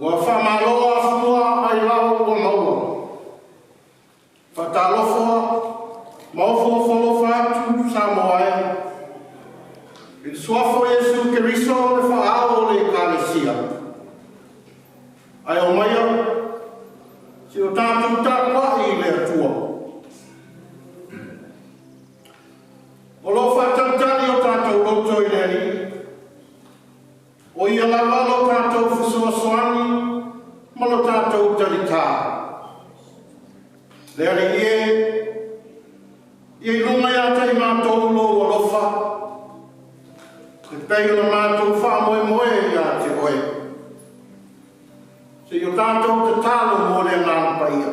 Ua faamalo afua ailao ua maua. Faatalofa ma ofoofo alofa atu Samoa e. I le suafa o Iesu Keriso le faaao o le Ekalesia. Ae omaia, se i o tatou tapuai i le Atua. O lo o faatalitali o tatou loto i le Alii, o ia lava lo tatou fesoasoani ma lo tatou talitā. Le Alii e, ia i luga ia te i matou lou alofa, e pei ona matou faamoemoe ia te oe. Se i o tatou tatalo mo le Agaga Paia.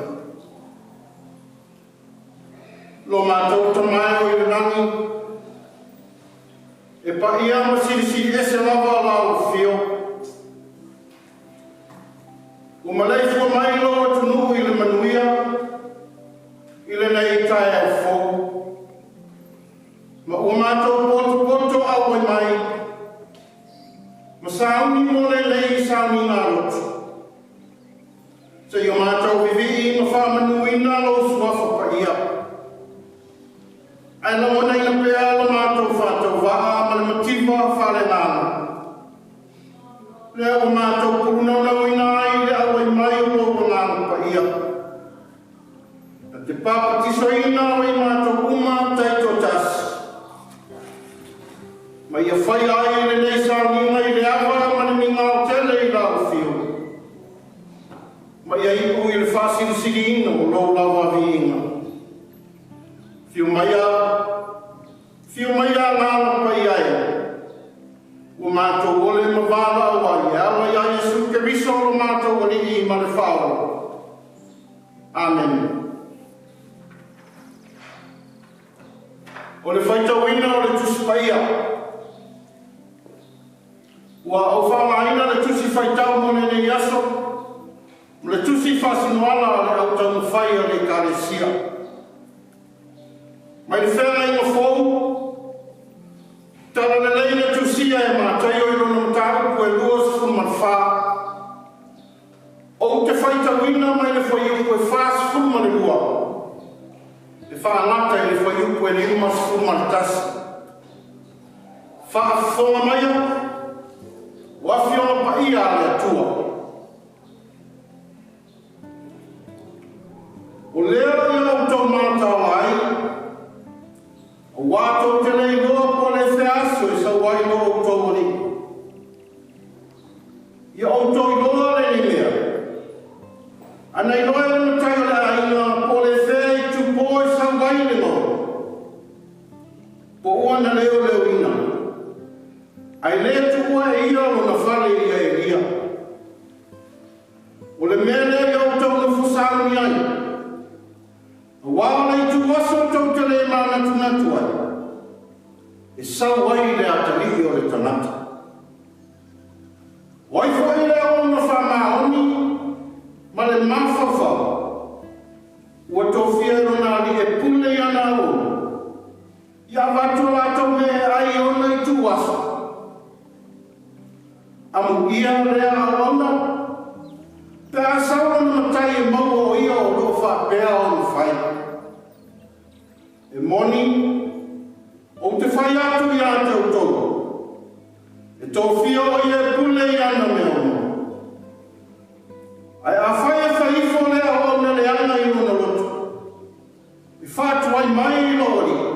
Lo matou Tama e o i le lagi, e paia ma silisili ese lava lau afio. Ua maleifua mai lou atunuu i le manuia i lenei taeao fou. Ma ua matou potopoto auai mai ma sauni mo lenei sauniga lotu. Se i o matou vivii ma faamanuina lou suafa paia. Ae lagonaina pea lo matou faatauvaa ma le mativa faaleagaga. Lea ua matou pulunaunauina ai le auai mai o lou Agaga Paia. Na te papatisoina o i matou uma taitoatasi. Ma ia faia ai lenei sauniga i le ava ma le migao tele i lau afio. Ma ia iu i le faasilisiliina o lou lava viiga. Afio maia, afio maia Agaga Paia e. Ua matou ole ma valaau ai e ala ia Iesu Keriso lo matou Alii ma le Faaola. Amene. O le faitauina o le Tusi Paia. Ua ou faaaogaina le tusi faitau mo lenei aso, ma le tusi faasinoala a le au taumafai a le Ekalesia. Mai le Feagaiga Fou, Talalelei na tusia e Mataio i lona mataupu e 24. Ou te faitauina mai le fuaiupu e 42 e faagata i le fuaiupu e 51. Faafofoga maia, o afioga paia a le Atua. O lea ia outou mataala ai, auā tou te le iloa po o le fea aso e sau ai lo outou Alii. Ia outou iloa lenei mea, ana iloa e le matai o le aiga po o le fea itupō e sau ai le galu, po ua na leoleoina, ae le tuua e ia lona fale ia e lia. O le mea lea ia outou nofo sauni ai, auā o le itu aso tou te le manatunatu ai, e sau ai le Atalii o le tagata. O ai foi le auauna faamaoni ma le mafaufau, ua tofia e lona alii e pule i ana auauna, ia avatu a latou mea e ai i ona itu aso. Amuia lea auauna, pe a sau lona matai e maua o ia o lo o faapea ona fai. E moni, ou te fai atu ia te outou, e tofia o ia e pule i ana mea uma. Ae afai e fai ifo lea auauna leaga i lona loto, e faatuai mai lou alii,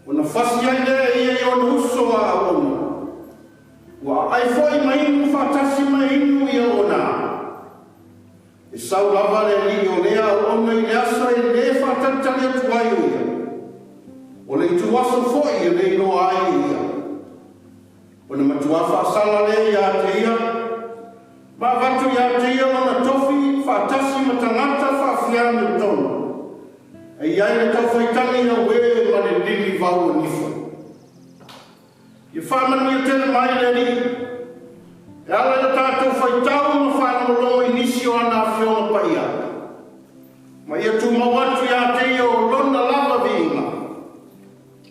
ona fasi ai lea e ia i ona uso a auauna, ua aai foi ma inu faatasi ma inu i auauna. E sau lava le alii o lea auauna i le aso e le faatalitali atu ai o ia, o le ituaso foi e le iloa ai e ia. Ona matua faasala lea ia te ia, ma avatu ia te ia lona tofi faatasi ma tagata faafiamiotonu, e i ai le taufaitagi auē ma le lilivau o nifo. Ia faamanuia tele mai le Alii e ala i le tatou faitau ma faalogologo i nisi o ana Afioga Paia, ma ia tumau atu ia te ia o lona lava viiga,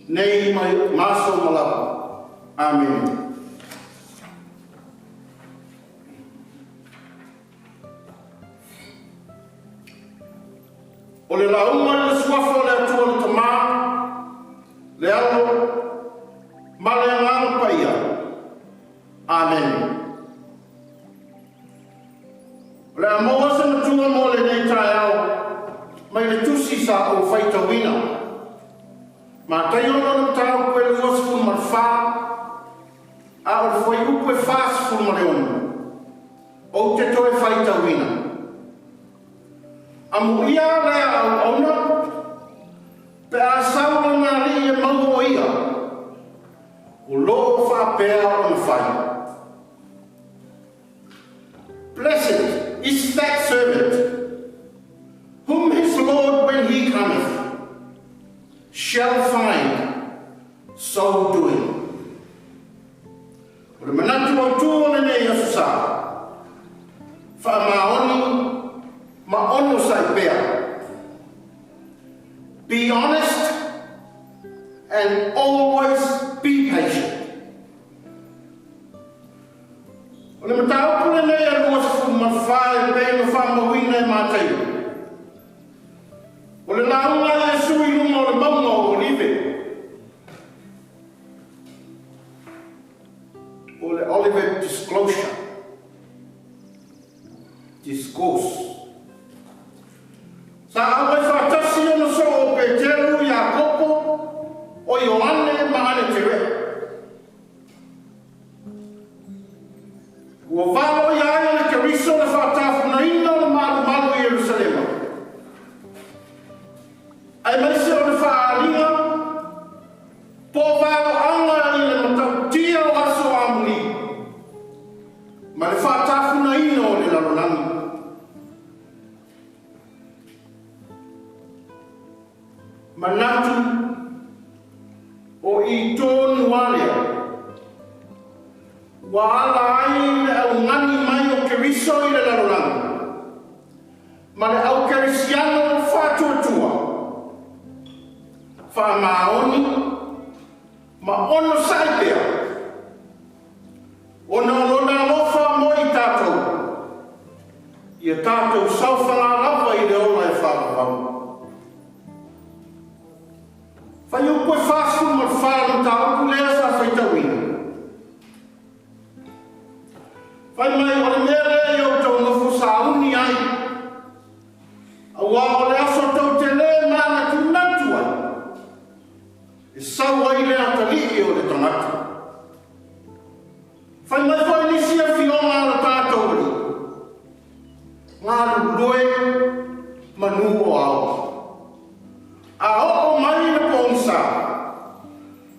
nei ma aso uma lava. Amene. O le lauga i le Suafa o le Atua le Tamā, le Alo, ma le Agaga Paia. Amene. O le a maua se matua mo lenei taeao mai le tusi sa ou faitauina. Mataio lona mataupu e 24, a o le fuaiupu e 46. Ou te toe faitauina. Amuia lea auauna, pe a sau lona alii e maua o ia, o lo o faapea ona fai. Blessed is that servant, whom his Lord, when he cometh, shall find so doing. O le manatu autu o lenei aso sa, faamaoni ma onosai pea. Be honest and always be patient. O le mataupu lenei a 24 e pei ona faamauina e Mataio. O le lauga a Iesu i luga o le mauga o Olive. O le Olivet Disclosure. Discourse. Sa auai faatasi ona soo o Peteru, Iakopo, o Ioane ma Aneterea. Ua valo ia ai le Keriso le faatafunaina o le malumalu i Ierusalema. Aemaise o le faaaliga po o valoaga i le matautia o aso amuli ma le faatafunaina o le lalolagi. Manatu o i tonu alea, ua ala ai le augani mai o Keriso i le lalolagi, ma le aukerisiano faatuatua, faamaoni ma onosai pea, ona o lona alofa mo i tatou, ia tatou saofaga lava i le ola e faavavau. Fuaiupu e 44 le mataupu lea sa faitauina. Fai mai o le mea lea ia outou nofo sauni ai, auā o le aso tou te lē manatunatu ai, e sau ai le atalii o le tagata. Fai mai foi nisi afioga a lo tatou Alii, galulue manu o ao. A oo mai le pogisa,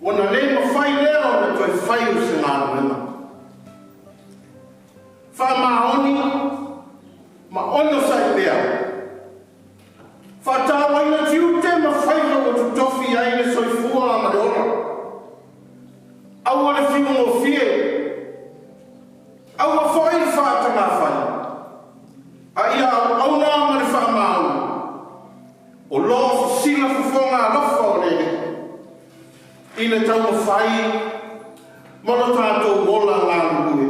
ona le mafai lea ona toe fai o se galuega. Faamaoni ma onosai pea. Faatauaina tiute ma faiva ua totofi ai le soifua ma le ola. Aua le fiugofie, aua foi le faatagafai, a ia auauna ma le faamaoni, o lo o sisila fofoga alofa o le Alii i le taumafai ma lo tatou ola galulue.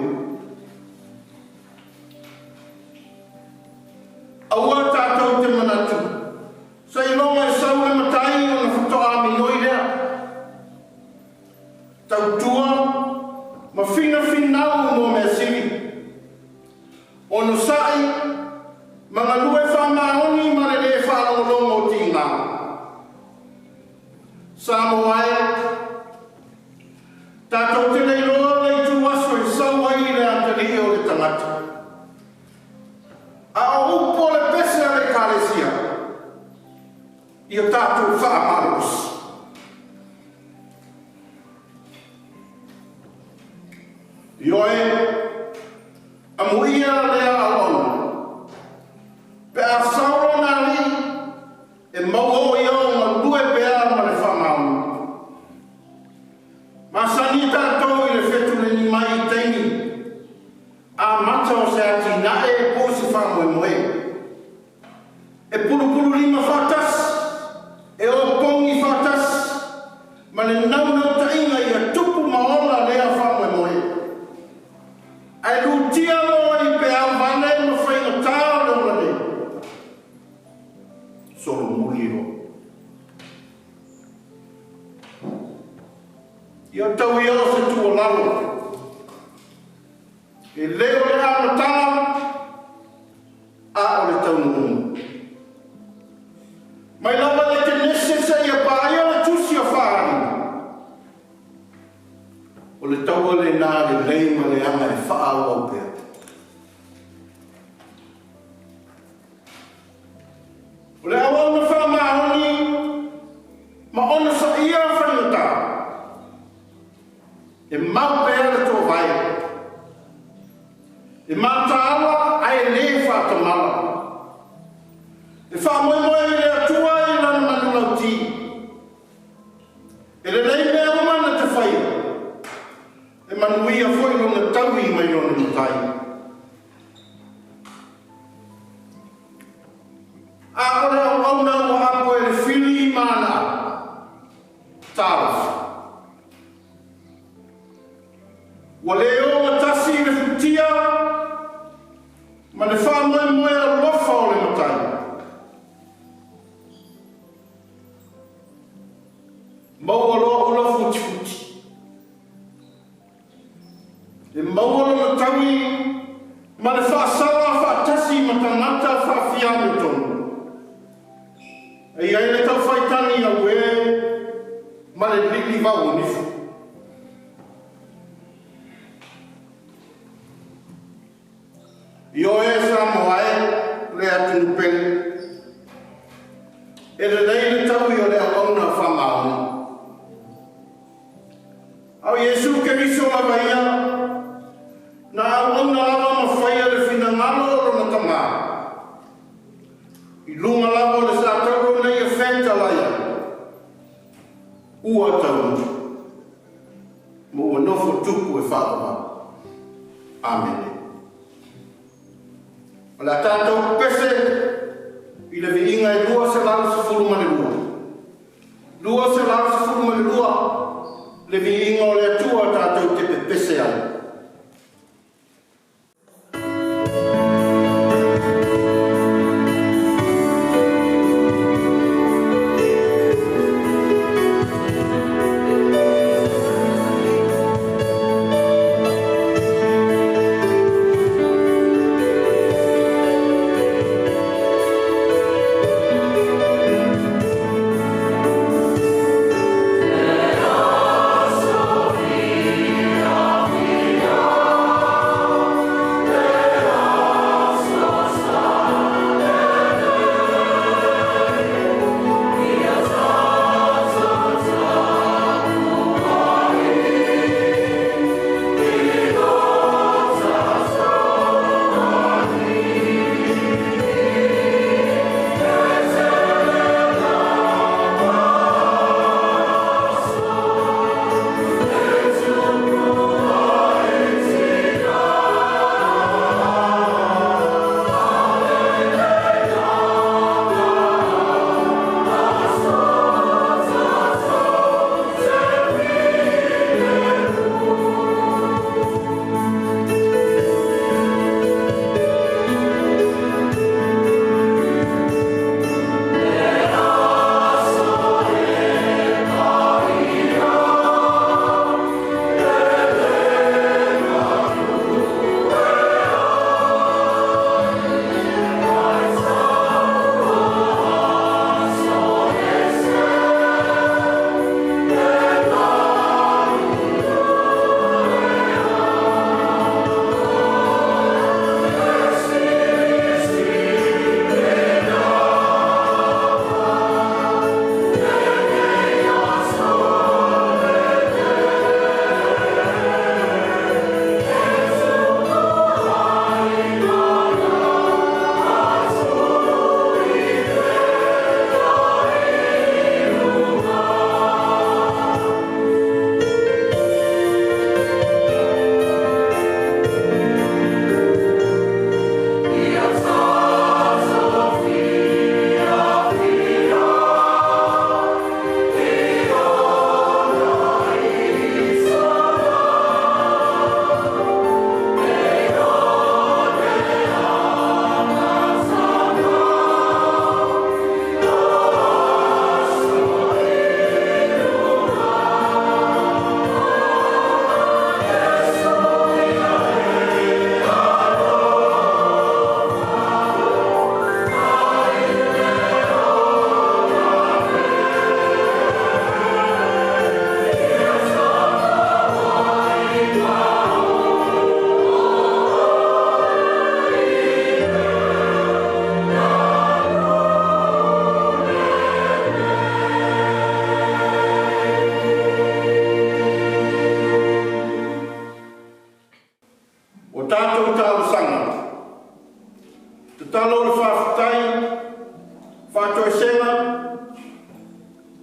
Aua tatou te manatu, seiloga e sau le matai ona faatoa minoi lea. Tautua ma finafinau mo mea sili. Onosai ma galue faamaoni ma le lē faalogologo o tiga. Samoa e, tatou te le iloa le ituaso e sau ai le atalii o le tagata. A o upu o le pese a le Ekalesia, ia tatou faamalolosi. Ioe, amuia lea auauna, pe a sau lona alii e maua o ia o galue pea ma le faamaoni. Masani tatou i le fetuleni mai i taimi amata o se atinae po o se faamoemoe. E pulupululima faatasi, e opogi faatasi, ma le naunautaiga ia tupu ma ola lea faamoemoe. Ae lutia loa i peau vale ma faigatā o le ola nei. Solomuli loa. Ia tau ia o se tuualalo. E le o le amataga, a o le taunuuga. Mai lava le Kenese seia paia le tusi o Faaaliga. O le taua lenā lelei ma leaga e faaauau pea. O le auauna faamaoni ma onosaia faigata, e mau pea le toovae, e mataala ae lē faatamala, e faamoemoe i le Atua i lana manulauti, e lelei mea uma na te faia, e manuia foi lona taui mai lona matai. A o le auauna ua apo e le fili ma ana au. Talofa. Ua le ogatasi le futia ma le faamoemoe alofa o le matai. Maua loa ula futifuti. E maua lona taui ma le faasala faatasi ma tagata faafiametonu. E i ai le taufaitagi auē ma le lilivau o nifu. Ioe Samoa e le atunuu pele. E lelei le taui o le auauna faamaoni. A o Iesu Keriso lava ia, na auauna lava ma faia le finagalo o lona Tamā. I luga lava o le satauro na ia fetalai ai, ua taunuu, ma ua nofo tupu e faavavau. Amene. O le a tatou pese i le viiga e 212. 212 le viiga o le Atua tatou te pepese ai. Let us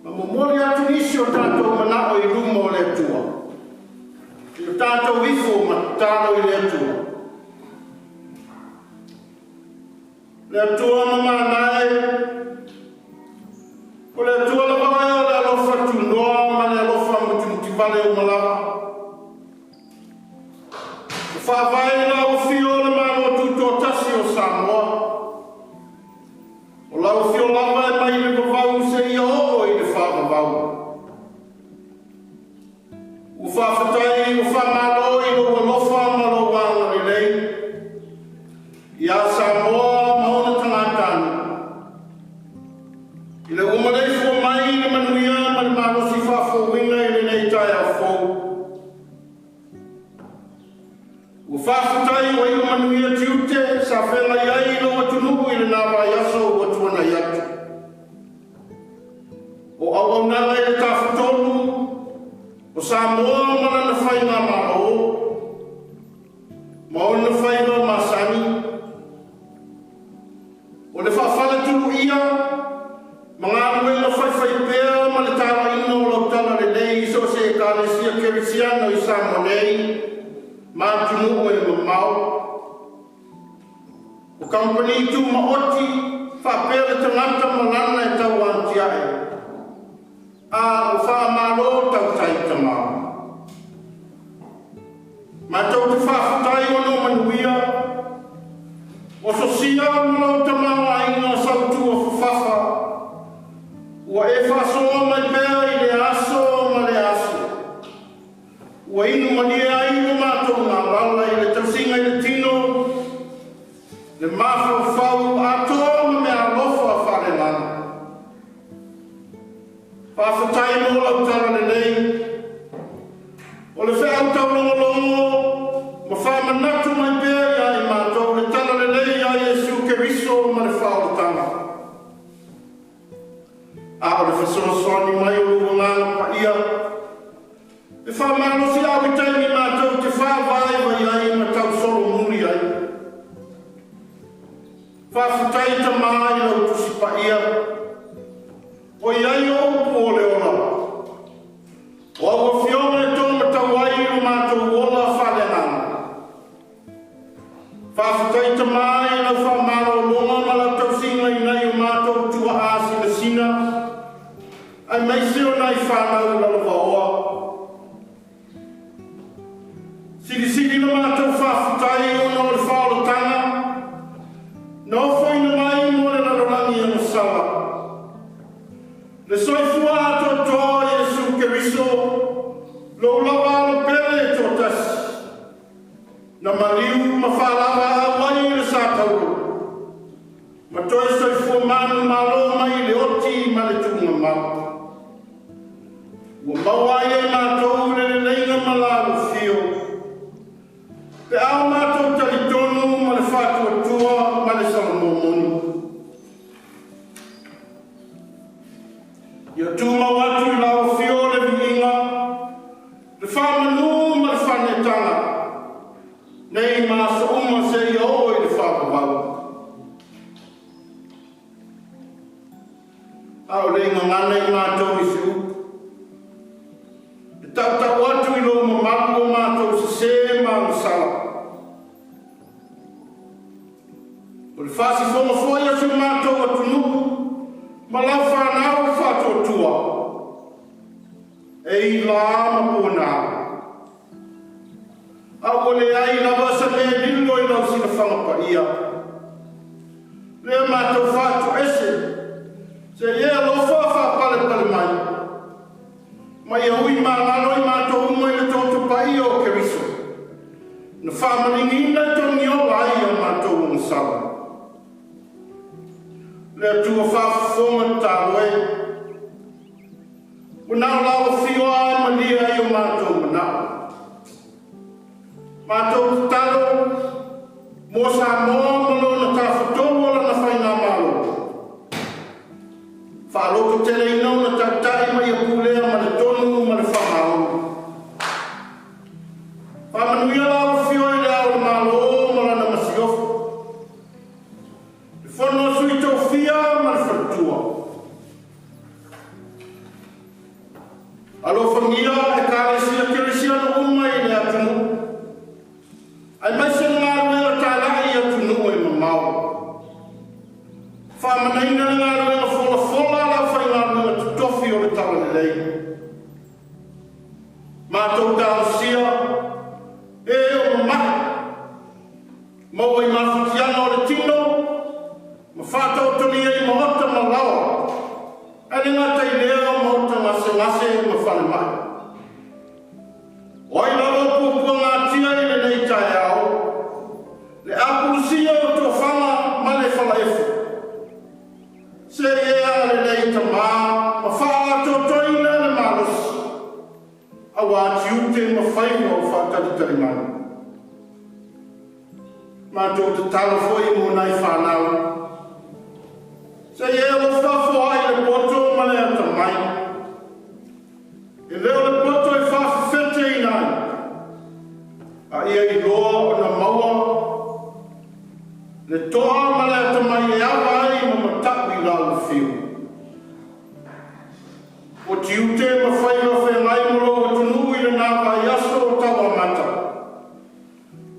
Ma momoli atu nisi o tatou manao i luma o le Atua. I o tatou ifo ma tatalo i le Atua. Le Atua ma manae, o le Atua lava oe o le alofa tunoa ma le alofa mutimutivale o malava. Ua faavae i lau afio le Malo Tutoatasi o Samoa. O lau afio lava e mai le vavau seia oo i le faavavau. Ua faafetai ua faamalo i lou alofa ma lou agalelei ia Samoa ma ona tagatanuu. I le ua maleifua mai i le manuia ma le malosi faafouina i lenei taeao fou. Ua faafetai ua iu manuia tiute sa feagai ai lou atunuu i lena vaiaso ua tuanai atu. O auaunaga i le Tafatolu o Samoa ma lana faigamalo ma ona faiva masani, o le faafaletuluia ma galuega faifaipea ma le talaiina o lau talalelei i so o se Ekalesia Kerisiano i Samoa nei ma atunuu e mamao. O kamupani tumaoti faapea le tagata ma lana e tauatiae, a ua faamalo tautai tama. Matou te faafetai ona o manuia, o sosia ma lau tamaoaiga sautua fafafa, ua e faasoa mai pea i le aso ma le aso. Ua inu malie ai le matou galala i le tausiga i le tino, le mafaufau atoa ma meaalofa faalelagi. Faafetai mo lau talalelei, o le feau taulogologo ma faamanatu mai pea ia i matou le talalelei ia Iesu Keriso ma le faaolataga. A o le fesoasoani mai o lou Agaga Paia, e faamalosiau i taimi matou te faavaivai ai ma tausolomuli ai. Faafetai Tama i lau Tusi Paia, o i ai o upu o le ola. O au afioga e tōmatau ai lo matou ola faaleagaga. Faafetai Tama i lau faamalologa ma lau tausiga i nai o matou tuaa sinasina, aemaise o nai fanau lalovaoa. Silisili la matou faafetai ona o le faaolataga, na ofoina mai mo le lalolagi agasala. Le soifua atoatoa o Iesu Keriso, lou lava Alo pele e toatasi, na maliu ma faalavaau ai i le satauro, ma toe soifua manumalo mai i le oti ma le tuugamau. Ua maua ai e matou le leleiga ma la alofio, pe a o matou talitonu ma le faatuatua ma le salomomoni. Ia tumau atu i lau afio le viiga, le faamanu ma le faanetaga, nei ma aso uma seia oo i le faavavau. A o le gagana i matou i se upu, e tautau atu i lou mamalu o matou sesē ma agasala. O le faasifoga foi a si o matou atunuu ma lau fanau faatuatua, e i la ma pona. A ua leai lava se mea e lilo i lau silafaga paia, lea matou faatoese, se i e alofa faapalepale mai, ma ia ui magalo i matou uma i le toto paia o Keriso, na faamaligiina e togiola ai a matou agasala. Le Atua faafofoga tatalo e, ua na o lau afio lava e malie ai o matou manao. Matou tatalo mo Samoa ma lona tafatolu o lana faigamalo. Faalototeleina ona taitai ma ia pulea ma le tonu ma le faamaoni. Faamanuia lau afio i Le Ao o le Malo ma lana masiofo, le Fono a Sui Tofia ma le faletua. Alofagia Ekalesia Kerisiano uma i le atunuu, aemaise le galuega talai i atunuu e mamao. Faamanaina le galuega folafola a le aufaigaluega totofi o le Talalelei. Matou talosia e o mama'i, maua i mafatiaga o le tino, ma faataotolia i maota ma laoa, ae le gata i lea o maota gasegase ma falemai. O ai lava o puapuagatia i lenei taeao, le apulusia o tofaga ma le falaefu, se i e agalelei Tamā ma faaatoatoaina le malosi, auā tiute ma faiva o faatalitali mai. Matou tatalo foi mo nai fanau, se i e alofa foai le poto ma le atamai. E le o le poto e faafefeteina ai, a ia iloa ona maua le toa ma le atamai e ava ai ma mata'u i lau afio. O tiute ma faiva feagai ma lou atunuu i lena vaiaso o tauamata.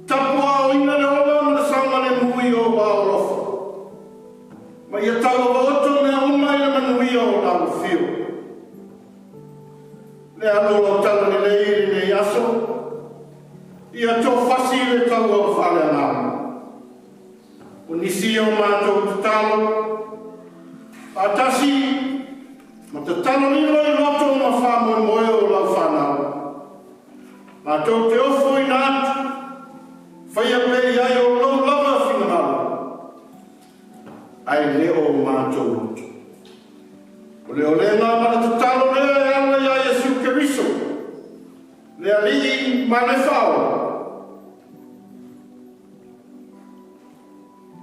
Tapuaaoina le ola ma le saogalemu i ou aao alofa. Ma ia tauavaoto mea uma i le manuia o lau afio. Le alo o lau talalelei i lenei aso, ia toafasi le taua faaleagaga. O nisi o matou tatalo, faatasi ma tatalo lilo i loto ma faamoemoe o lau fanau. Matou te ofoina atu, faia pea i ai o lou lava finagalo, ae le o matou loto. O le olega ma le tatalo lea e ala ia Iesu Keriso, le Alii ma le Faaola.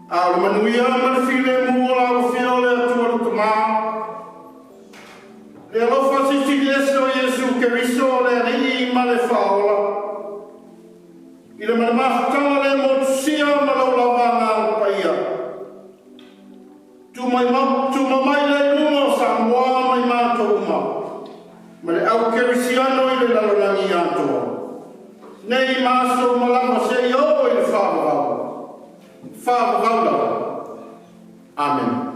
A o le manuia ma le filemu o lau Afio o le Atua le Tamā, le alofa silisili ese o Iesu Keriso le Alii ma le Faaola, i le ma le mafutaga le motusia ma lau lava Agaga Paia, tuma mai le luga o Samoa mai matou uma, ma le au kerisiano i le lalolagi atoa. Nei ma aso uma lava seia oo i le faavavau. Faavavau lava. Amen.